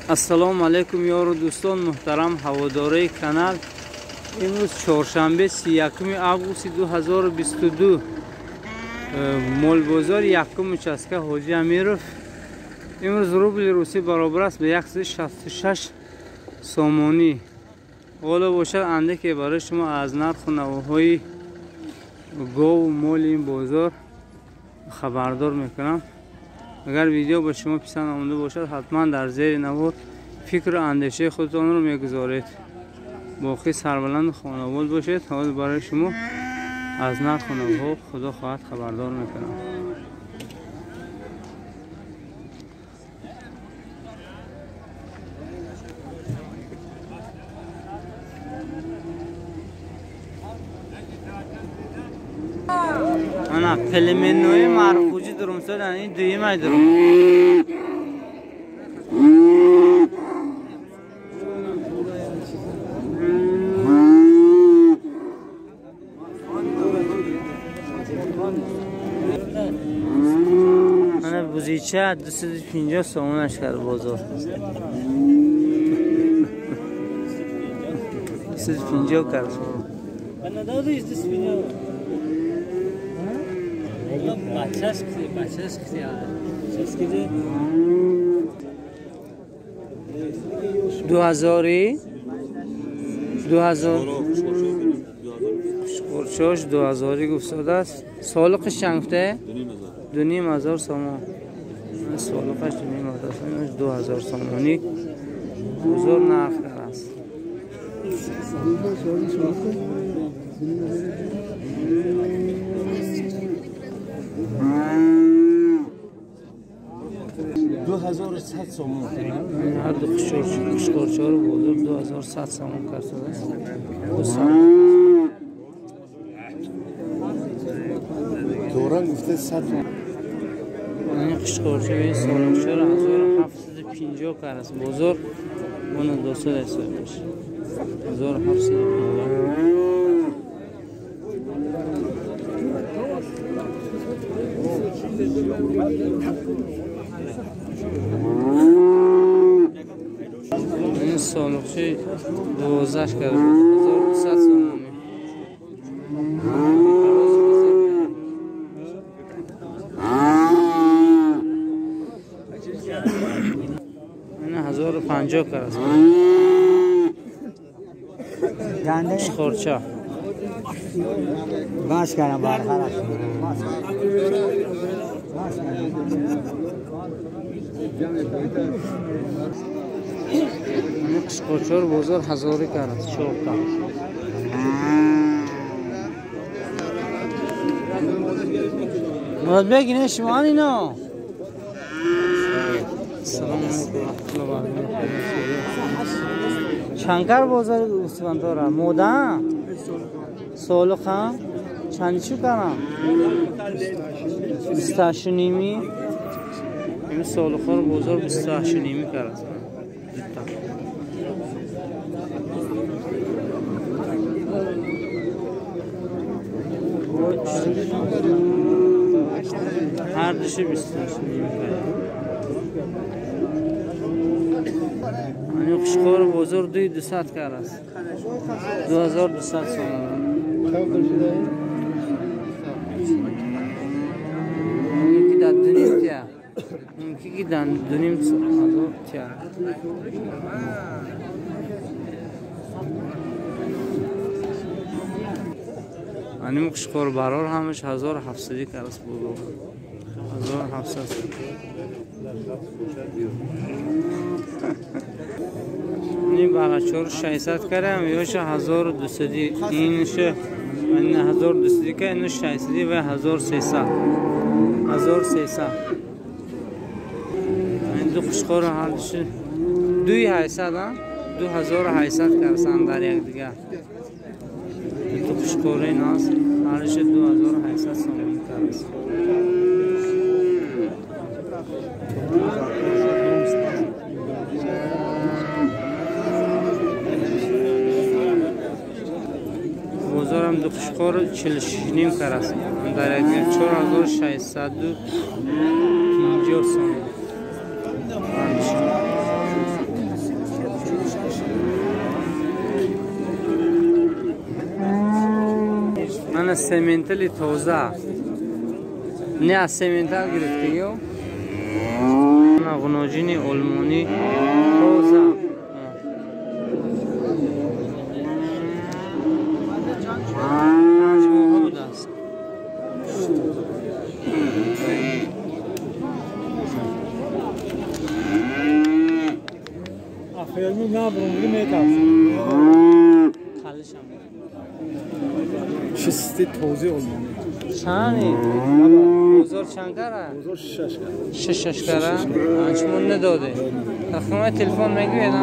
Ассалому алайкум ёру дӯстон, муҳтарам ҳаводораи канал. Имрӯз чоршанбе 31 августи 2022, молбозори якум участка Ҳоҷи Амиров. Имрӯз рубли русӣ баробар аст ба 166 сомонӣ. Ҳоло бошад андаке барои шумо аз нарху навоҳои гову моли ин бозор хабардор мекунам. Агар видео ба шумо писанд омада бошад, ҳатман дар зери навор фикру андешаи худтонро мегузоред. Боқӣ сарбаланду хонавод бошед. Ҳозир барои шумо аз нарху навоҳо худо хоҳад хабардор мекунам. Ана племеннои мархуҷи дурумсодан ин дуюмай дурум. Ана бузича 250 сомонаш кард бозор. 250 кард. Бачаш 2000 2000 қурчош 2000 гуфтодааст. Солиқиш чанд гуфте? 2500 сомон. Солиқаш 2500 сомон, 2000 сомонӣ бозор нарх аст. Ду 2100 сомон. Ҳар ду қушқорчаро бозор 2100 сомон кардааст. Доран гуфта 100. Ин қушқорча ва ин солоқчаро 1750 кардааст. Бозор уна 200 ҳисоб мешавад. 1750. Ин солоқчи 12 карда 1200 сомонӣ. Ин 1050 кард. Қушқорча. باش کردم برخلاف. Ин қушқорчаро бозор 1000 кард. 4 та. Муратбек, ине шумоан ино? Салому алайкум ва раҳматуллоҳи ва баракатуҳ. Чанкар бозори гӯсфандора? Мода? Солиқа? Чанд чӣ карам? 28.5. Ин солиқаро бозор 28.5 кард. Ҳар души 28.5 кард. Ин қушқори бозор 2200 кард. 2200 сомон. Мумкин дар дуним тия. Мумкин ки дар дуним ҳазор тия. Аним қушқор барор ҳамаш 1700 кард бозор. 1700. Ин барачор 600 кардам, ёша 1200, инша 1200 ка, ину 600 ва 1300. 1300. Ин ду қушқор ҳар души 2800, а? 2800 карсан дар якдигар. Ду қушқори наз ҳар души 2800 сомон кард. Бозорам ду қушқор 46.5 кард. Дар якдигар 4650 сомон. На сементали тоза. Не аз сементал гирифтагиё. На ғуноҷини олмонӣ тоза. 5 моҳа будааст. Аферми набрунги метарсам. Қалишам. Чисти тозаи олмонӣ. Чанд? Бозор чанд кара? Бозор 6 кара. 6 кара? Шумо надоде. Рақами телефон мегӯед?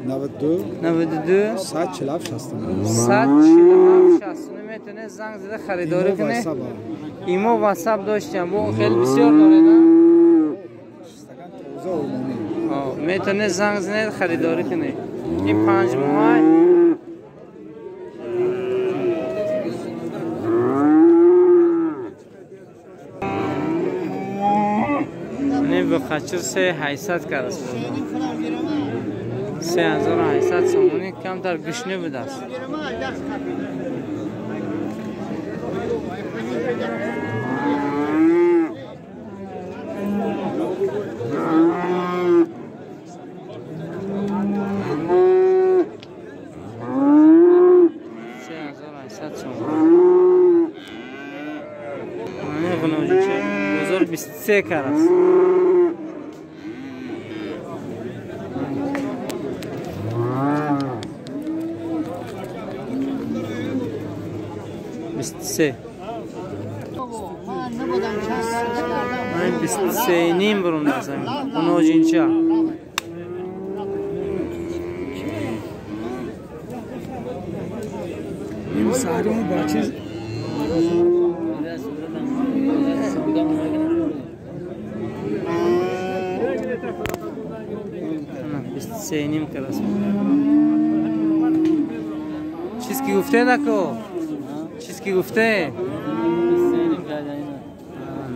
92 92 147 69 147 69 метавонед занг зада харидорӣ кунед. Имо ватсап доштем. Бо хеле бисёр доред. Тоза олмонӣ. Метавонед занг занед харидорӣ кунед. Ин 5 моҳ. Не бухачир 3800 карас. 3800 сомонӣ камтар гушнӣ будааст. 3800 сомонӣ. Бозор 23 карас. 23. Ман 23.5 бурумдасам. Ғуноҷинча. Ин саҳрон бачи На 23.5 карас. Чиз ки гуфте нако? Чиз ки гуфте?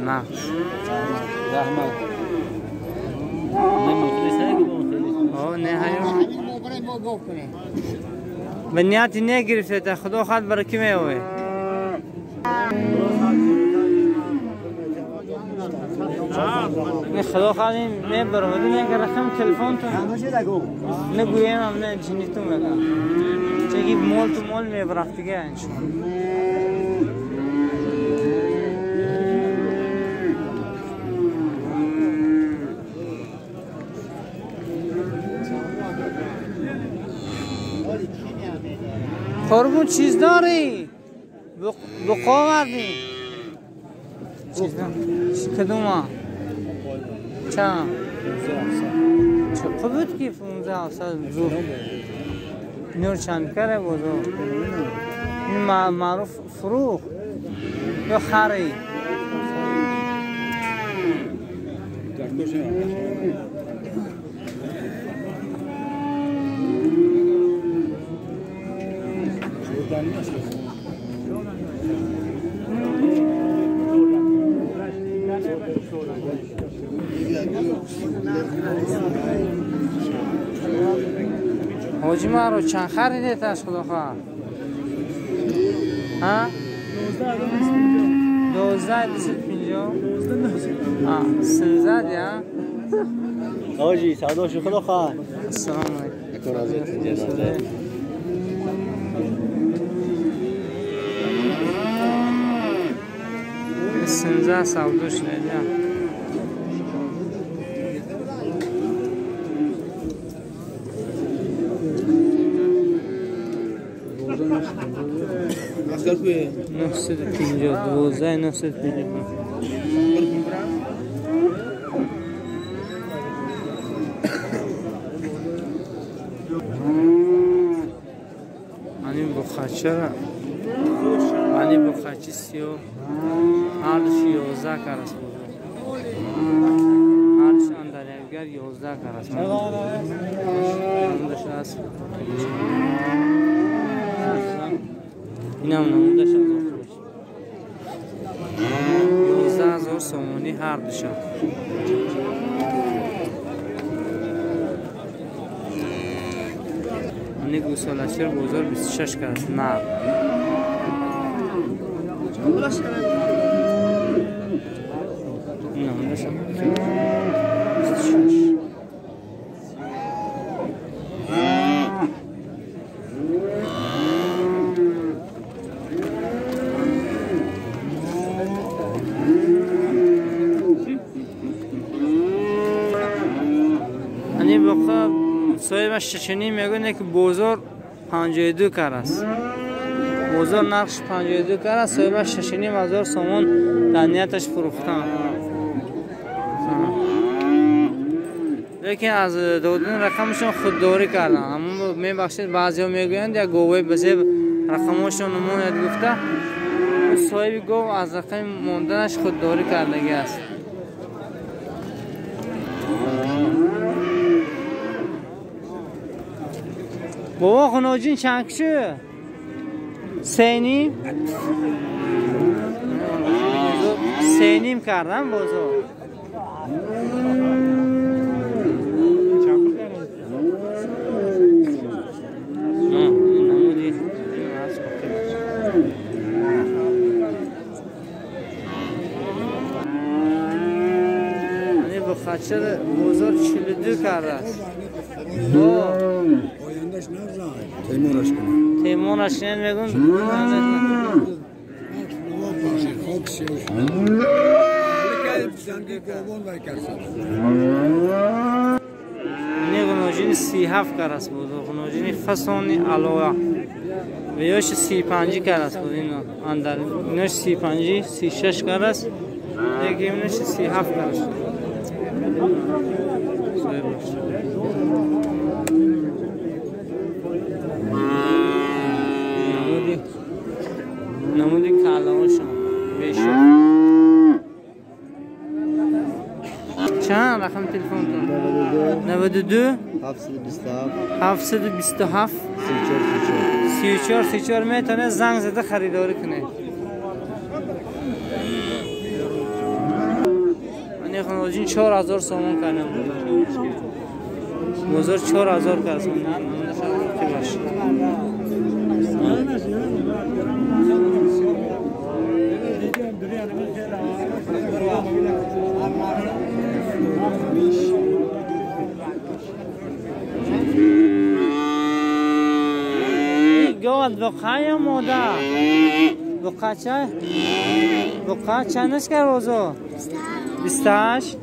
На. Раҳмат. Не ҳаё. Ба нияти негирифтета, худо хоҳад баракӣ меовед. Не худо хоҳад мебарам. Не ки рақами телефонтон. Нагӯем не ҷинитун мегам. Чунки мол ту мол мебарафтига иншоалло. قربون چیز داری؟ بقا آوردی؟ چیز داری؟ کدوم؟ چند؟ چه بود که 15 700 زور نور چند کره بود؟ این معروف فروخ یا خرید؟ حاجی معروف چند خریدید از خدا خواه؟ ها؟ 12 250 13 ها؟ حاجی سعداش خدا خواه. السلام علیکم. 13 سوداش نه. 950 12 950. Ани бухачара, ани бухачи сиё ҳардуш 11 карас буд. Ҳардуш андарягар 11 карас. Намудаш аст. Инам намудаш аз охираш. 11000 сомонӣ ҳардуша. Ани гусолашир бозор 26 карас нар. 26. Соҳибаш 6.5 мегӯяд ки бозор 52 кар аст. Бозор нархш 52 кар аст, соҳибаш 6.5 ҳазор сомон дар нияташ фурӯхтан. Лекин аз додани рақамашон худдорӣ карданд. Ҳамон мебахшед, баъзеҳо мегӯянд як говаи ба зеб рақамҳошон намонад гуфта, соҳиби гов аз рақами монданаш худдорӣ кардагӣ аст. Бобо ғуноҷин чанд киши? 3.5? 3.5 кардам бозор. Бухачир бозор 42 кардааст. Ояндаш нағзай, теймораш кунад. Теймораш кунад мегӯм. Хок сиёҳ. Занги говон вай карсад. Не ғуноҷини 37 караст буд. Ғуноҷини фасони алова. Ва ёш 35 караст буд ино. Андар инош 35, 36 караст. Деги инош 37 караст. Намуди калаошон бешуд. Чанд рақам телефонтон? 92 727 34 34 метавонед занг зада харидорӣ кунед. Мани хонаҷин 4000 сомон кардам. Бозор 4000 кардам. Год бухая мода. Буқа ча? Буқа чандаш кар бозор? 28.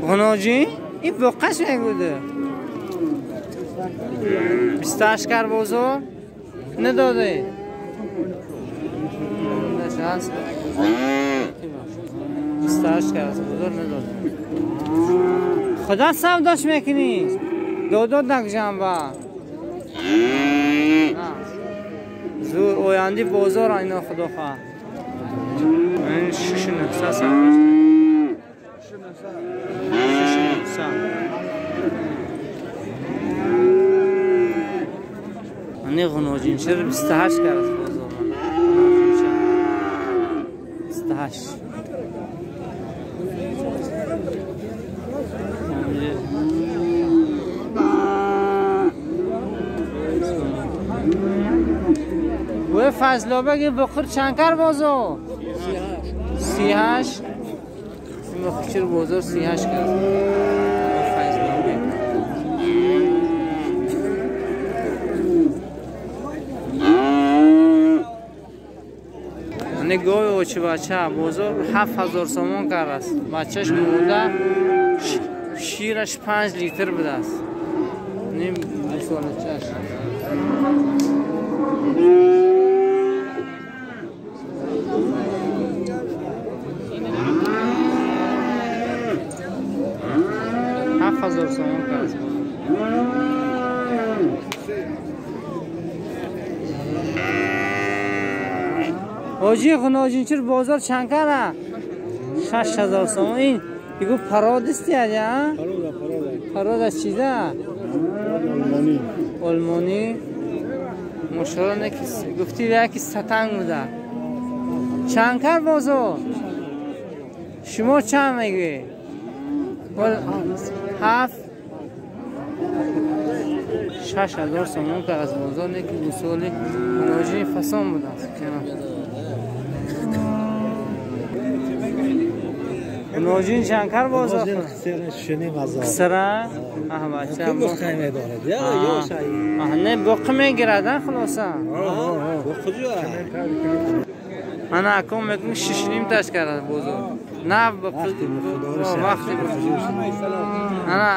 Ғуноҷин? Ин буқаш мегӯда. 28 кар бозор? Надодаи. 28 кар бозор надода. Худо савдош мекунӣ? Додод накҷанба. Зур оянди бозор айно худо хоҳад. 6.9 савдош. 6.9. Ани ғуноҷин чиро 28 кард бозор. 28. و فضلابه بخور چند کر بازار؟ 38. این بخور بازار 38 کرد. فضلابه نگاه اوچه بچه بازار 7000 سومان کرد است. بچهش مرده، شیرش 5 لیتر بوده است. نیم سالچش. 7000 سومان کرد است. Ҳоҷи ғуноҷинчир бозор чанд кара? 6000 сомон. Ин бигӯ пародисти я? Парод аз чиза? Олмонӣ. Мошалло неки гуфти яки сатанг буда. Чанд кар бозор? Шумо чанд мегӯед? 7 6000 сомон кар аз бозор неки гусоли ғуноҷини фасон будааст. نوجین چند بازار سره آه بچه بخی دارد یا یا نه بق میگیرد خلاصه من اکم میگم 6.5 تاش کرد بازار نه وقتی انا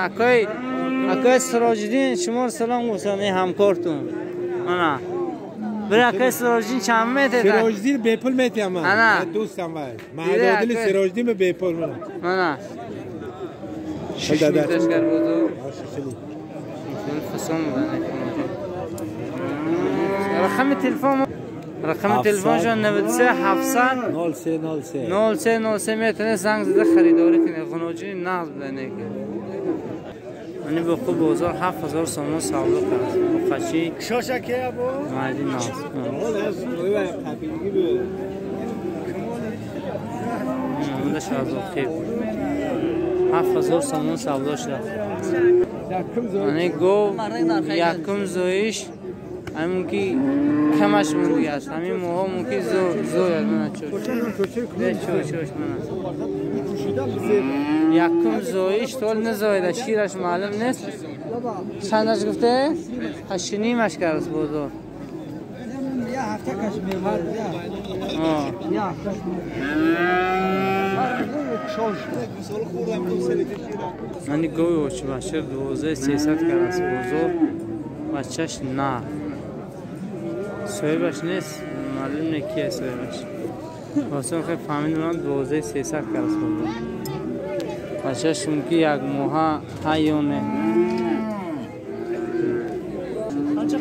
اکای سراجدین شما سلام گفتن همکارتون انا برای اکای سراجدین چند میته سراجدین به پول میته من دوستم وای معادل سراجدین به پول من انا 6 تاش کرد بازار فسون رقم تلفن جان 93 700 03 03 03 03 میتونه زنگ زده خریداری کنه. غنوجی نقد بده که یعنی به خوب بازار 7000 سومان سودا کرد. بخشی شاشا که ابو مردی ناز نمودش از خیب 7000 سومان سودا شد. یعنی گو یکم زویش همون که کمش موندی است همین موها ممکن زو من چوش من یکم زویش طول نزایده شیرش معلوم نیست. چندش گفته؟ 8.5 کرد بازار. من گوی اوچ باشر 12300 کرد بازار. بچهش نه صاحبش نیست معلوم نه کیه صاحبش. واسه خیلی فهمیدم من 12300 کرد بازار. بچهش ممکن یک ماه هایونه.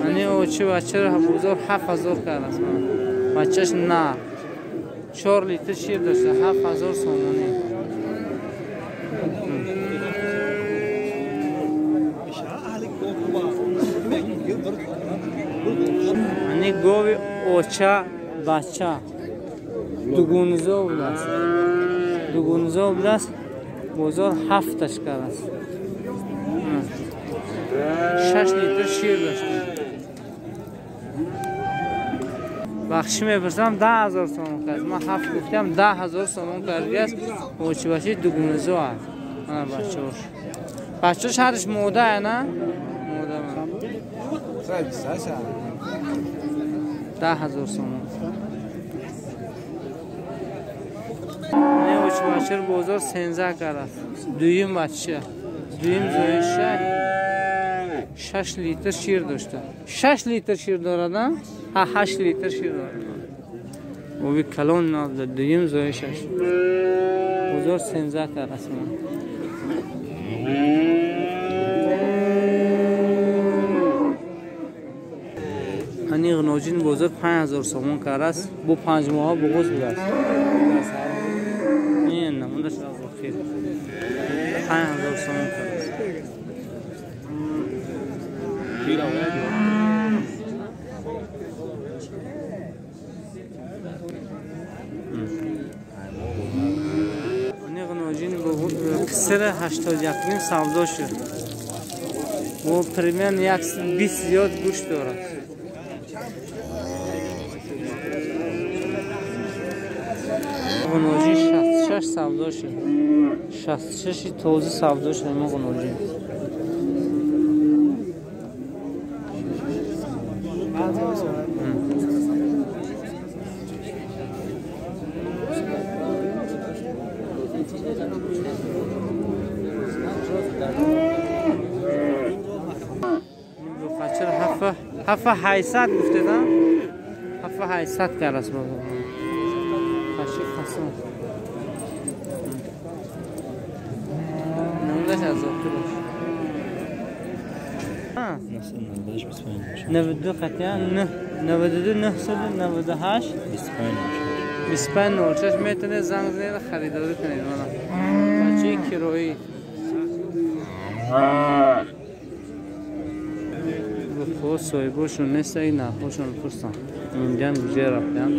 یعنی اوچه بچه رو بازار 7000 کرد. بچهش نه 4 لیتر شیر داشته 7000 سومانی. یعنی گوی اوچه بچه دوگونزا بودست. دوگونزا بودست بازار 7 کرد. 6 لیتر شیر داشته. بخشی میپرسم 10000 سومان کرد. من 7 گفتم 10000 سومان کرده است. اوچه بچه دوگونزا است. بچه‌اش بچه‌اش هرش موده نه؟ موده من 10000 سومان. نه اوچه بچه بازار 13 کرد. دویم بچه دویم زایشه 6 لیتر شیر داشته. 6 لیتر شیر دارد نه؟ 8 لیتر شیر دارد. او بی کلون نازده دویم زایشش بازار 13 کرد است. هنی غنوجین بازار 5000 سومان کرد است. بو 5 ماه بغوز بوده است. این نمودش از خیر 5000 سومان کرد است. هنی غنوجین کسر 81 سودا شد. و پریمیان 120 زیاد گوشت دارد. غنوجی 66 سودا شد. 66 تازه سودا شد. ما غنوجی هفت 800 گفته دم 7 800 کرد است بابا. خسون نمودش از آخر باش. 92 قطعه 92 998 25 06 میتونه زنگ زنید خریداری کنید. بچه کرایی خب صاحباشون نیست این نرخاشون پرسن اونجا گوجه رفتن.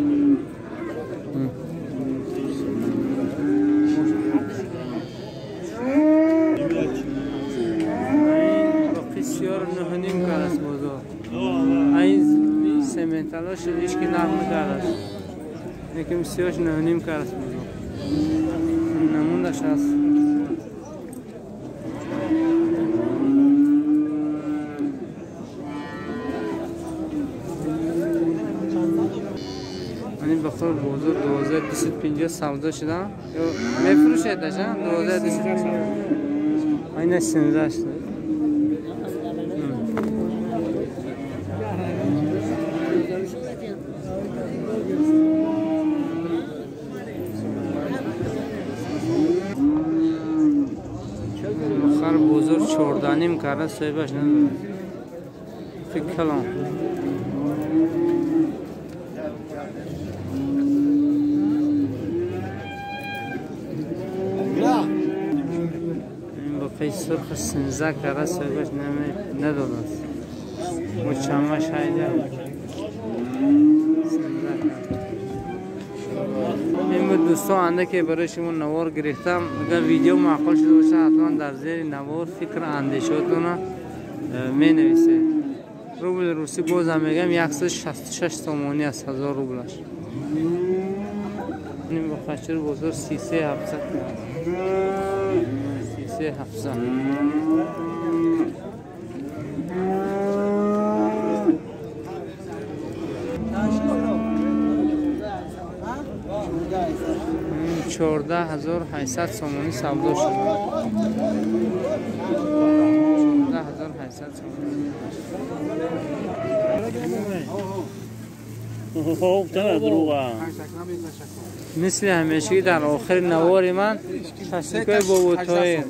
باقی سیار 9.5 کرد است بازار. این سمنتالاش هیچ که نرم کرد است. یکم سیاش 9.5 کرد است بازار. Намудаш аст. Ин бахор бозор 12250 савдо шуда. Ё мефурӯшедаш, 12250. Ина 13 шуда. Бахар бозор 14.5 карда соҳибаш надорад. Фикр калон. Сурх 13 карда соҳибаш надодааст. Мучаммаш ҳайда. Ин буд дӯстон, андаке барои шумо навор гирифтам. Агар видео маъқул шуда бошад, ҳатман дар зери навор фикру андешаотонро менависед. Рубли русӣ бозам мегӯям 166 сомонӣ аст 1000 рублаш. Ин бақачир бозор 33 700. 33 700. 14 800 сомонӣ савдо шуд. 14 800 сомонӣ. Мисли ҳамешагӣ дар охири навори ман шашликои боботоир.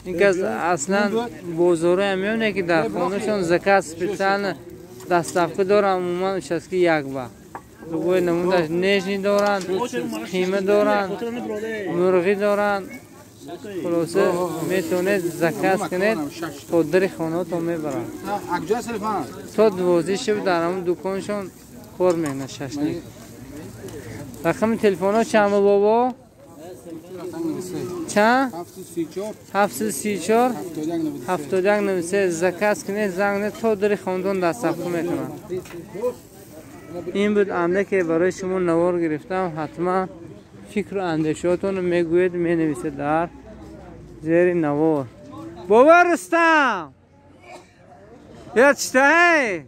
Ин кас аслан бозорое меоне ки дар хонашон заказ специально доставка доранд, умуман участки як ба. Любой намудаш нежни доранд, қима доранд, мурғӣ доранд. Хулоса метавонед заказ кунед, то дари хонаатон мебаранд. То 12 шаб дар ҳамон дуконшон кор мекунад шашлик. Рақами телефонҳо чанд бобо? Чанд? 734 71 93. Заказ кунед, занг кунед, то дари хонадон доставка мекунанд. Ин буд андаке барои шумо навор гирифтам. Ҳатман фикру андешаотонро мегӯед, менависед дар зери навор. Бобо Рустам, я читай.